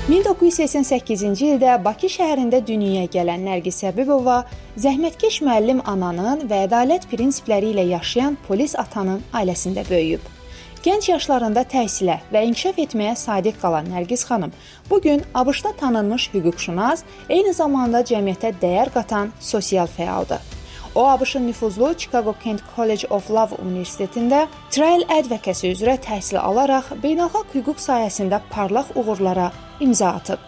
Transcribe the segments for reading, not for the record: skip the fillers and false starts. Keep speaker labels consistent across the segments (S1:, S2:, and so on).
S1: 1988-ci ildə Bakı şəhərində dünyaya gələn Nərgiz Həbibova zəhmətkeş müəllim ananın və ədalət prinsipləri ilə yaşayan polis atanın ailəsində böyüyüb. Gənc yaşlarında təhsilə və inkişaf etməyə sadiq qalan Nərgiz xanım bu gün ABŞ-da tanınmış hüquqşünas, eyni zamanda cəmiyyətə dəyər qatan sosial fəaldır. O, ABŞ-ın nüfuzlu Chicago Kent College of Law Universitetində Trial Advocacy üzrə təhsil alaraq beynəlxalq hüquq sahəsində parlaq uğurlara imza atıb.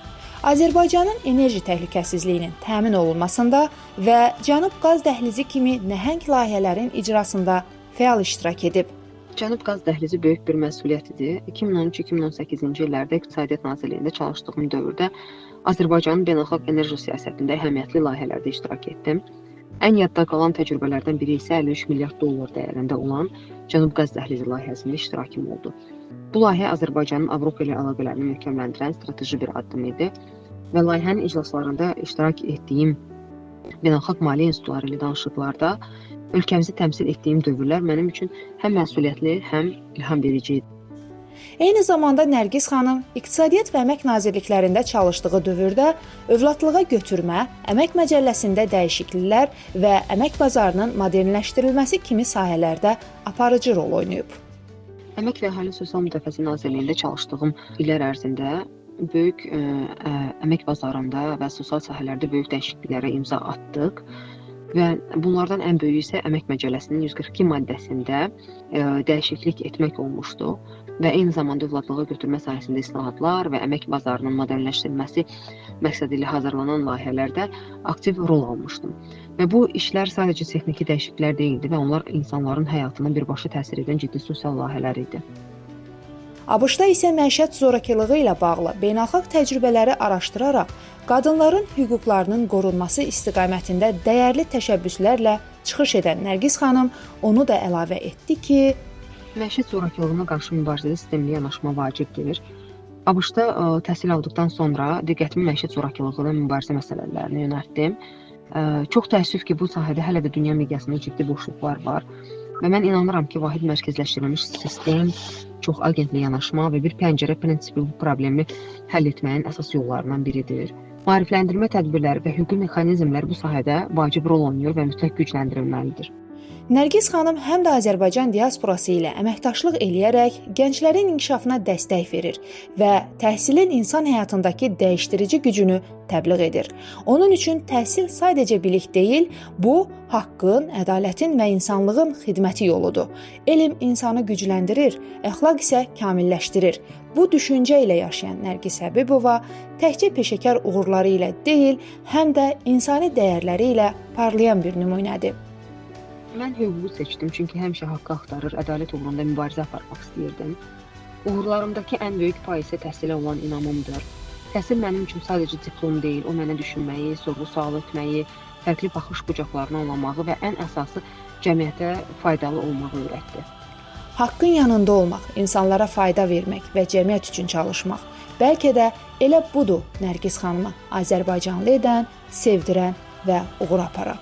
S1: Azərbaycanın enerji təhlükəsizliyinin təmin olunmasında və Cənub Qaz Dəhlizi kimi nəhəng layihələrin icrasında fəal iştirak edib.
S2: Cənub Qaz Dəhlizi böyük bir məsuliyyət idi. 2013-2018-ci illərdə İqtisadiyyat Nazirliyində çalışdığım dövrdə Azərbaycanın beynəlxalq enerji siyasətində əhəmiyyətli layihələrdə iştirak etdim. Ən yadda qalan təcrübələrdən biri isə 53 milyard dollar dəyərində olan Cənub Qaz Dəhlizi layihəsində iştirakım oldu. Bu layihə Azərbaycanın Avropa ilə əlaqələrini möhkəmləndirən strateji bir addım idi və layihənin iclaslarında iştirak etdiyim beynəlxalq maliyyə institutları ilə danışıqlarda ölkəmizi təmsil etdiyim dövrlər mənim üçün həm məsuliyyətli, həm ilham verici idi.
S1: Eyni zamanda Nərgiz xanım İqtisadiyyat və Əmək Nazirliklərində çalışdığı dövrdə övladlığa götürmə, əmək məcəlləsində dəyişikliklər və əmək bazarının modernləşdirilməsi kimi sahələrdə aparıcı rol oynayıb.
S2: Əmək və Əhali Sosial Müdafiəsi Nazirliyində çalışdığım illər ərzində böyük əmək bazarında və sosial sahələrdə böyük dəyişikliklərə imza atdıq. Və bunlardan ən böyüyü isə Əmək Məcəlləsinin 142 maddəsində dəyişiklik etmək olmuşdu və eyni zamanda övladlığa götürmə sahəsində islahatlar və əmək bazarının modernləşdirilməsi məqsədi ilə hazırlanan layihələrdə aktiv rol almışdım. Və bu işlər sadəcə texniki dəyişikliklər deyildi və onlar insanların həyatına birbaşa təsir edən ciddi sosial layihələr idi.
S1: ABŞ-da isə məişət zorakılığı ilə bağlı beynəlxalq təcrübələri araşdıraraq qadınların hüquqlarının qorunması istiqamətində dəyərli təşəbbüslərlə çıxış edən Nərgiz xanım onu da əlavə etdi ki,
S2: məişət zorakılığına qarşı mübarizədə sistemli yanaşma vacibdir. ABŞ-da təhsil aldıqdan sonra diqqətimi məişət zorakılığına mübarizə məsələlərinə yönəltdim. Çox təəssüf ki, bu sahədə hələ də dünya miqyasında ciddi boşluqlar var. Və mən inanıram ki, vahid mərkəzləşdirilmiş sistem, çox agentli yanaşma və bir pəncərə prinsipi bu problemi həll etməyin əsas yollarından biridir. Maarifləndirmə tədbirləri və hüquqi mexanizmlər bu sahədə vacib rol oynayır və mütləq gücləndirilməlidir.
S1: Nərgiz xanım həm də Azərbaycan diasporası ilə əməkdaşlıq eləyərək gənclərin inkişafına dəstək verir və təhsilin insan həyatındakı dəyişdirici gücünü təbliğ edir. Onun üçün təhsil sadəcə bilik deyil, bu haqqın, ədalətin və insanlığın xidməti yoludur. Elm insanı gücləndirir, əxlaq isə kamilləşdirir. Bu düşüncə ilə yaşayan Nərgiz Həbibova təkcə peşəkar uğurları ilə deyil, həm də insani dəyərləri ilə parlayan bir nümunədir.
S2: Mən hüququ seçdim, çünki həmişə haqqı axtarır, ədalət uğrunda mübarizə aparmaq istəyirdim. Uğurlarımdakı ən böyük pay isə təhsilə olan inamımdır. Təhsil mənim üçün sadəcə diplom deyil, o mənə düşünməyi, sorğu-sual etməyi, fərqli baxış bucaqlarını anlamağı və ən əsası cəmiyyətə faydalı olmağı öyrətdi.
S1: Haqqın yanında olmaq, insanlara fayda vermək və cəmiyyət üçün çalışmaq. Bəlkə də elə budur Nərgiz xanımı Azərbaycanlı edən, sevdirən və uğur aparan.